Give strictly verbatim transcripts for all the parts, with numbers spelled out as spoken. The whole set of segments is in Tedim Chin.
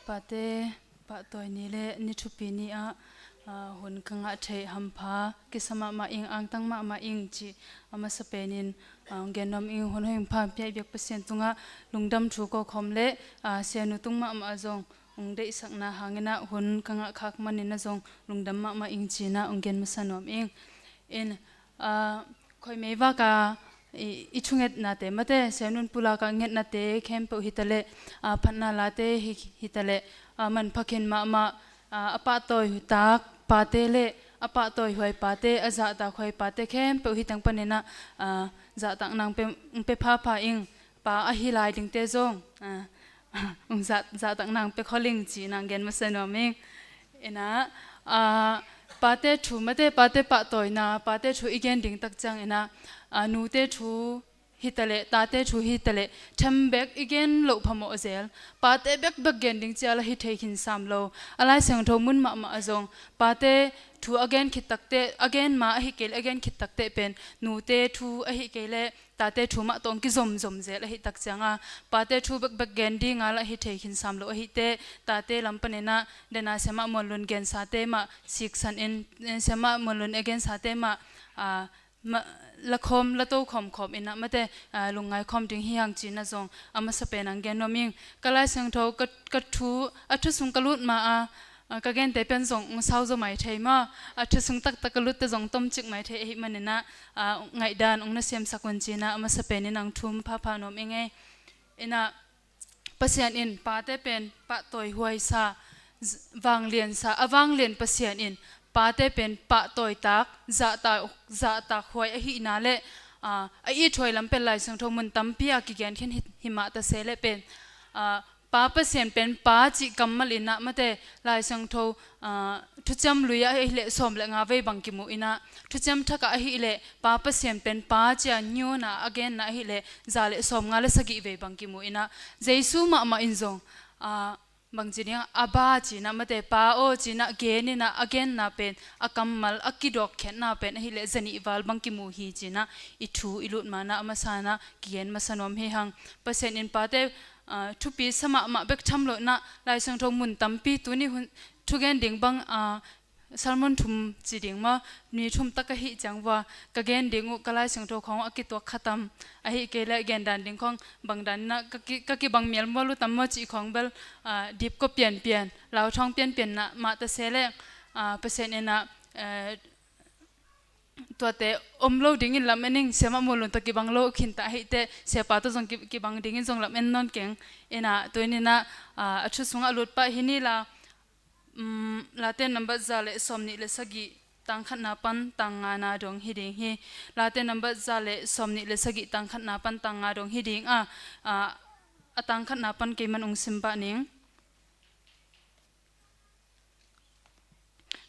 Pate pahtawi ni le ni thupi ni ah, ah, hun ka ngah theih hampha kisa mahmah ing, angtang mahmah ing cih a masa penin, ah, gen nuam ing. Hun hoih hampha piak biak Pasian tungah lungdam thu ko khawm le, ah, sianu tung mahmah zong hong deihsakna hangin ah hun ka ngah khak manin ah zong lungdam mahmah ing ci-in ah hong gen masa nuam ing. In, ah, khuaimei vak a i, i thungetnate mate, sianun pulak a ngetnate khempeuh hi ta leh, ah, phatna late hi, hi ta leh, ah, manpha khin mahmah, ah, a pahtawi tak pate le a pahtawi huai pate, a zahtak huai pate khempeuh hi teng panin ah, ah, zahtakna hong pe, hong pe phapha ing. Pa ahi lai dingte zong, ah, hong zah, zahtakna hong pe khol ing ci-in ah gen masa nuam ing. In ah, ah, pate thu mate, pate pahtawina, pate thu i gen ding tak ciangin ah, ah, nute thu hi ta leh, tate thu hi ta leh, them bek i gen loh phamawh zel. Pate bekbek gen ding ci a la hi thei khin sam lo. A Lai Siangtho mun mahmah ah zong pate thu a gen khit takteh, a gen ma ahi kei leh, a gen khit takteh pen nute thu ahi kei leh tate thu mah tawh hong kizomzom zel ahi tak ciang a, pate thu bekbek gen ding a la hi thei khin sam lo ahi teh, tate lam panin ah dena Siamah Muan Lun gensate mah siksan in, eh, Siamah Muan Lun a gensate mah, ah, ma, la khawm, la to khawmkhawm in ah mate, ah, lungngai khawm ding hi hang ci-in ah zong a masa pen hong gen nuam ing. Ka Lai Siangtho, ka, ka thu, a thu sung ka lut ma a, ah, ka gente pen zong hong sau zaw mai thei maw, a thu sung taktak ka lutte zong tomcik mai thei ahih manin ah, ah, ngaihdan hong na siamsak un ci-in ah a masa penin hong thum phapha nuam ing ei. In ah, Pasian in pate pen pahtawi huaisa, z-, vangliansa, a vanglian Pasian in pate pen pahtawi tak, zahtak, zahtak huai ahihna le, ah, a ithuai lam pen Lai Siangtho mun tampi a kigen khin hi, hi mah ta se leh pen, ah, Pa Pasian pen Pa cih kammal in ah mate, Lai Siangtho, ah, Thuciam Lui ah ahih leh sawm le nga vei bang kimu in ah, Thuciam Thak ah ahih leh Pa Pasian pen Pa ci a niuna a genna ahih leh za le sawm nga le sagih vei bang kimu in ah, Jesu mahmah in zong, ah, bang ci ding, Abba ci-in ah mate, Pa aw ci-in ah gen in ah, a genna pen, a kammal, a kidawkkhiatna pen ahih leh za nih val bang kimu hi ci-in ah i thu i lut ma-in ah a masa-in ah kigen masa nuam hi hang. Pasian in pate, ah, thupi sa mahmah bek tham lo in ah, Lai Siangtho mun tampi tuni hun thugen ding bang, ah, sermon thum ci ding maw, ni thum tak ahih ciang vua, ka gen ding uh ka Lai Siangtho khawng uh a kituak khatam, ahih kei leh gen dan ding khawng bang dan in ah ka ki, ka kibang mial mual uh tam maw cih khawng bel, ah, dipkua pianpian, lauthawng pianpian na mah ta se leh, ah, Pasian in ah, eh, tuate om lo dingin lam en ing. Siamah Muan Lun tawh kibang lo khin ta ahih teh, siapa tawh zong ki, kibang dingin zong lam en nawn keng. In ah, tuni in ah, ah, a thu sungah a lut pah hi ni la, um, Late nambat za le sawm nih le sagih, tang khatna pan tang ngana dong hi ding hi. Late nambat za le sawm nih le sagih, tang khatna pan tang nga dong hi ding a, ah, a tang khatna pan keiman hong sim pah ning.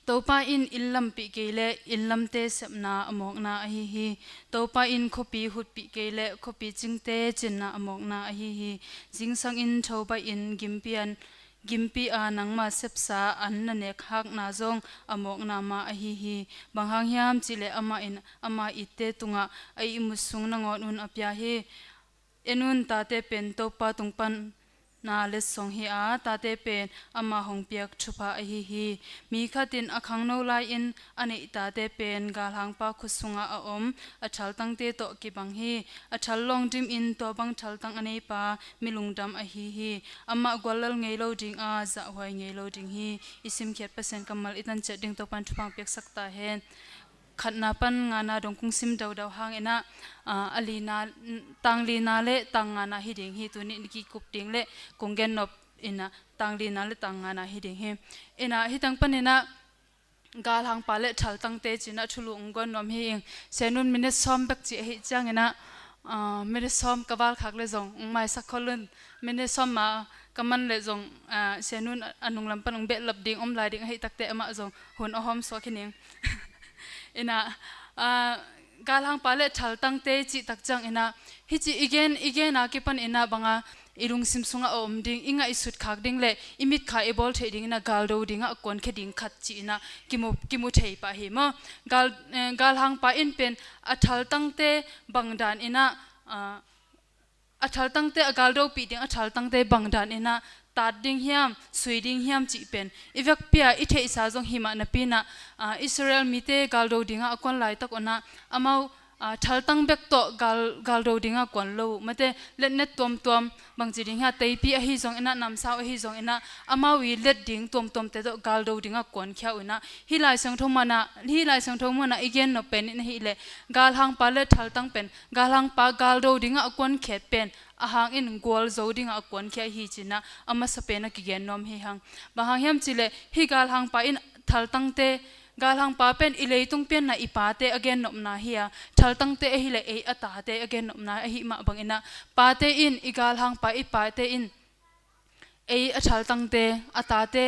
Topa in inn lampih kei leh inn lamte sepna a mawkna ahi hi. Topa in khuapi hutpih kei leh khuapi cingte cinna a mawkna ahi hi. Zingsang in tho baihin gimpi an, gimpi a nangma sepsa an na nek hakna zong a mawkna mah ahi hi. Bang hang hiam cih leh amah in ama itte tungah a ihmut sung nangawn un a pia hi. En un, tate pen Topa tung pan na letsong hi a, tate pen ama hong piak thupha ahi hi. Mi khat in a khangno lai-in a neih tate pen galhangpa khut sungah a om, a thaltangte tawh kibang hi. A thal lawng dimin tua bang thaltang a neipa mi lungdam ahi hi. Amah guallel ngei lo ding a, zahhuai ngei lo ding hi. I simkhiat Pasian kammal i tan ciat ding Topa'n thupha hong piaksak ta hen. Khatna pan ngana dong kong sim daudau hangin ah, ah, a lina, tang lina le tang ngana hi ding hi. Tuni in kikup ding le kong gen nop in ah tang lina le tang ngana hi ding hi. In ah, hi teng panin ah galhangpa le thaltangte ci-in ah thulu hong guan nuam hi ing. Sianun minute sawm bek ci ahih ciangin ah, ah, minute sawm ka valkhak le zong hong maisak khol un. Minute sawm ma ka man le zong, ah, sianun a nunglam pan hong behlap ding om lai ding ahih takteh amah zong hun a hawm suak hi ning. In ah, ah, galhangpa le thaltangte cih tak ciangin ah, hih ci i gen, i gen a kipan in ah bang a i lungsim sungah a om ding, i ngaihsut khak ding le i mitkha i bawl theih dingin ah galdo dingah a kuankhia ding khat ci-in ah kimu, kimu thei pah hi maw. Gal, eh, galhangpa in pen a thaltangte bang dan in ah, ah, a thaltangte a galdopih ding, a thaltangte bang dan in ah tat ding hiam, sui ding hiam cih pen i vekpi-a i theihsa zong hi mah napi-in ah, aa, Israel mite galdo dingah a kuan laitak un ah amau, aa, thaltang bek tawh gal, galdo dingah kuan lo uh. Mate, letnet tuamtuam, bangci ding hiam, teipi ahi zongin ah, namsau ahi zongin ah, amau i let ding tuamtuamte tawh galdo dingah kuankhia uh in ah, hih Lai Siangtho mun ah, hih Lai Siangtho mun ah i gen nop pen in ahih leh, galhangpa le thaltang pen, galhangpa galdo dingah a kuankhiat pen, a hang in gualzo dingah a kuankhia hi ci-in ah a masa pen a kigen nuam hi hang. Bang hang hiam cih leh, hih galhangpa in thaltangte, galhangpa pen i leitung pianna i pate a gennopna hi a, thaltangte ahih leh ei a tate a gennopna ahih mah bangin ah, pate in, i galhangpa i pate in ei a thaltangte, a tate,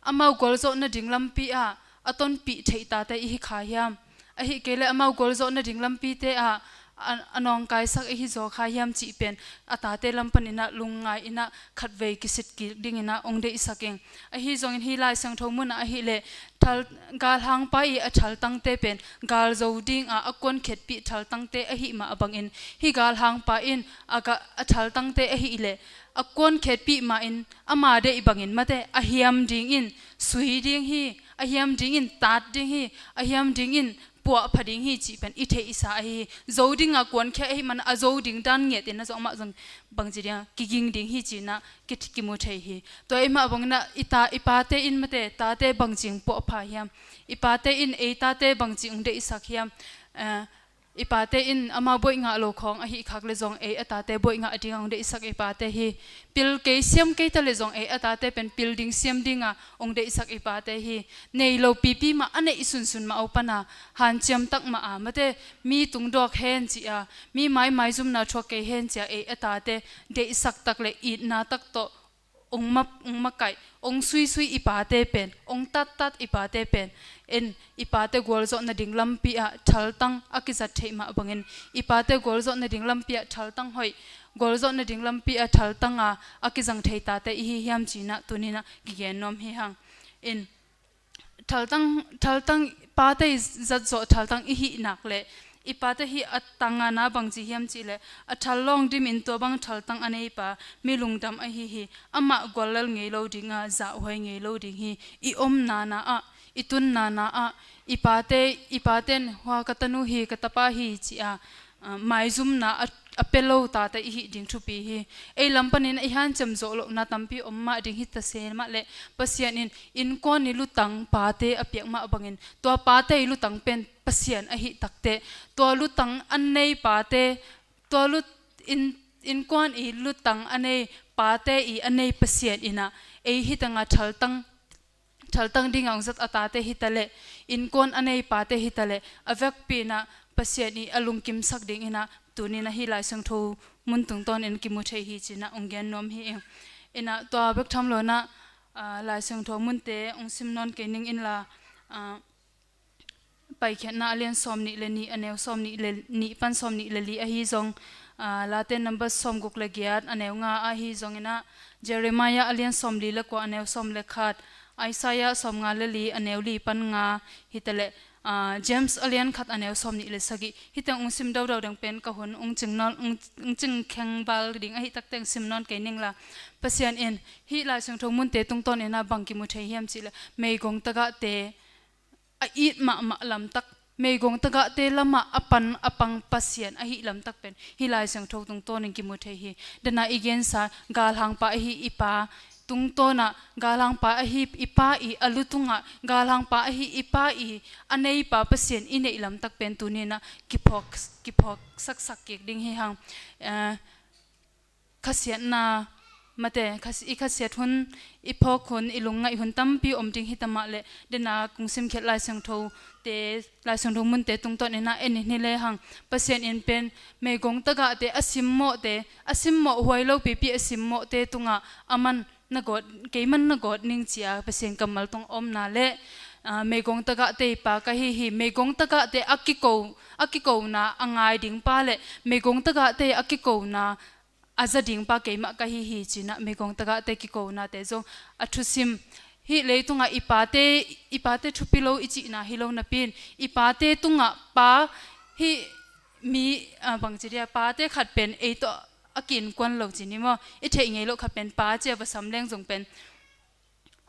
amau gualzawhna ding lampi-ah a tonpih theih tate i hi kha hiam? Ahih kei leh amau gualzawhna ding lampite-ah a, a nawngkaisak i hi zaw kha hiam cih pen a tate lam panin ah lungngai in ah khatvei kisit kik dingin ah hong deihsak ing. Ahi zongin hih Lai Siangtho mun ah ahih leh, thal, galhangpa i a thaltangte pen galzo dingah a kuankhiatpih thaltangte ahih mah bangin, hih galhangpa in a ga, a thaltangte ahih leh a kuankhiatpih mah in, ama deih bangin, mate, a hiam dingin sui ding hi, a hiam dingin tat ding hi, a hiam dingin puahpha ding hi cih pen i theihsa ahi hi. Zo dingah kuankhia ahih man a zo ding dan ngiat in ah zong amah zong bangci dingah kiging ding hi ci-in ah ki, kimu thei hi. Tua ahih mah bangin ah i ta, i pate in, mate, tate bangci hong puahpha hiam? I pate in ei tate bangci hong deihsak hiam? Eh, i pate in amau buaih ngah lo khawng ahih khak leh zong ei a tate buaih ngah dingah hong deihsak i pate hi. Pil kei siam kei ta leh zong ei a tate pen pil ding siam dingah hong deihsak i pate hi. Nei lo pipi mah a neih sunsun mah a, uh, pan a hanciam tak mah a, mate, mi tungdawk hen ci-a, mi mai maizumna thuak kei hen ci-a ei a tate deihsak tak leh itna tak tawh hong ma, hong makaih, hong suisui i pate pen, hong tattat i pate pen, en, i pate gualzawhna ding lampi-ah thaltang a kizat theih mah bangin, i pate gualzawhna ding lampi-ah thaltang hoih, gualzawhna ding lampi-ah thaltang a, a kizang thei tate i hi hiam ci-in ah tuni-in ah kigen nuam hi hang. En, thaltang, thaltang, pate i zat zawh thaltang i hih nak leh, i pate hih a tangana bangci hiam cih leh, a thal lawng dimin tua bang thaltang a neipa mi lungdam ahi hi. Amah guallel ngei lo ding a, zahhuai ngei lo ding hi. I omna-ah, i tunna-ah, i pate, i paten hua ka tanu hi, ka tapa hi ci-a, ah, maizumna a, a pia lo tate i hih ding thupi hi. Ei lam panin i hanciam zawh lohna tampi om mah ding hi ta se mah leh, Pasian in innkuan i lutang pate a piak mah bangin, tua pate i lutang pen Pasian ahih takteh, tua lutang a nei pate, tua lut, in, innkuan i lutang a nei pate i a nei Pasian in ah ei hi tangah thaltang, thaltang dingah hong zat a tate hi ta leh, innkuan a nei pate hi ta leh, a vekpi-in ah Pasian i a lungkimsak dingin ah tuni-in ah hih Lai Siangtho mun tungtawnin kimu thei hi ci-in ah hong gen nuam hi ing. In ah tua bek tham lo-in ah, ah, Lai Siangtho munte hong sim nawn kei ning inla, ah, Paikhiatna a lian sawmnih le nih, a neu sawmnih le nih pan sawmnih le li ahi zong, ah, Late Numbers sawmguk le giat, a neu nga ahi zongin ah, Jeremiah a lian sawmli le kua, a neu sawm le khat, Isaiah sawmnga le li, a neu li pan nga, hi ta leh, ah, James a lian khat, a neu sawmnih le sagih, hi teng hong sim daudau ding pen ka hun hong cing nawn, hong, hong cing kheng val ding ahih takteh hong sim nawn kei ning la. Pasian in hih Lai Siangtho munte tungtawnin ah bang kimu thei hiam cih leh, meigong tagahte a it mahmah lamtak, meigong tagahte lamah a pan a pang Pasian ahih lamtak pen hih Lai Siangtho tungtawnin kimu thei hi. Dena i gensa galhangpa ahi i pa tungtawnah, galhangpa ahi i pa i a lu tungah, galhangpa ahi i pa i a neipa Pasian i neih lamtak pen tuni-in ah kiphawk, kiphawk saksak kik ding hi hang. Eh, khasiatna, mate, khas-, i khasiat hun, i phawk hun, i lungngaih hun tampi om ding hi ta mah leh, dena kong simkhiat Lai Siangthote, Lai Siangtho munte tungtawnin ah en in hi lehang, Pasian in pen meigong tagahte a simmawhte, a simmawh huai lo pipi a simmawhte tungah aman na gawt, keiman na gawt ning ci-a Pasian kammal tung omna leh, ah, meigong tagahte i pa ka hi hi, meigong tagahte a kiko, a kikona a ngai ding pa leh meigong tagahte a kikona a za ding pa keimah ka hi hi ci-in ah meigong tagahte kikonate zong a thusim. Hih leitungah i pate, i pate thupi lo i cihna hi lo napi-in, i pate tungah pa, hih mi, ah, bangci dia, pate khat pen ei tawh a kiinkuan lo ci ni maw? I theih ngei loh khat pen pa ci a va sam leng zong pen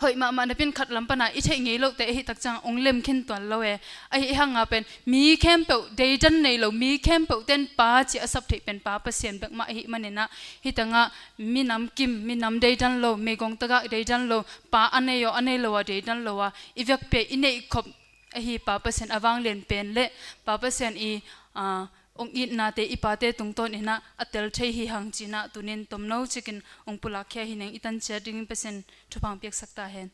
hoih mahmah napi-in khat lam pana i theih ngei lohte ahi tak ciang hong lemkhin tuan lo e. Ahi hanga pen mi khempeuh deidan nei lo, mi khempeuh ten pa ci a sap theih pen Pa Pasian bek mah ahi maninah, hih tangah minam kim, minam deidan lo, meigong tagah deidan lo, pa a nei aw a nei lo a deidan lo a i vekpi-a i neihkhop ahi Pa Pasian a vanglian pen le Pa Pasian i, aa, hong itnate i pate tungtawn inah a tel thei hi hang cinah tunin tomno cikin hong pulakkhia hi neng. I tan ciat dingin Pasian thupha hong piaksak ta hen.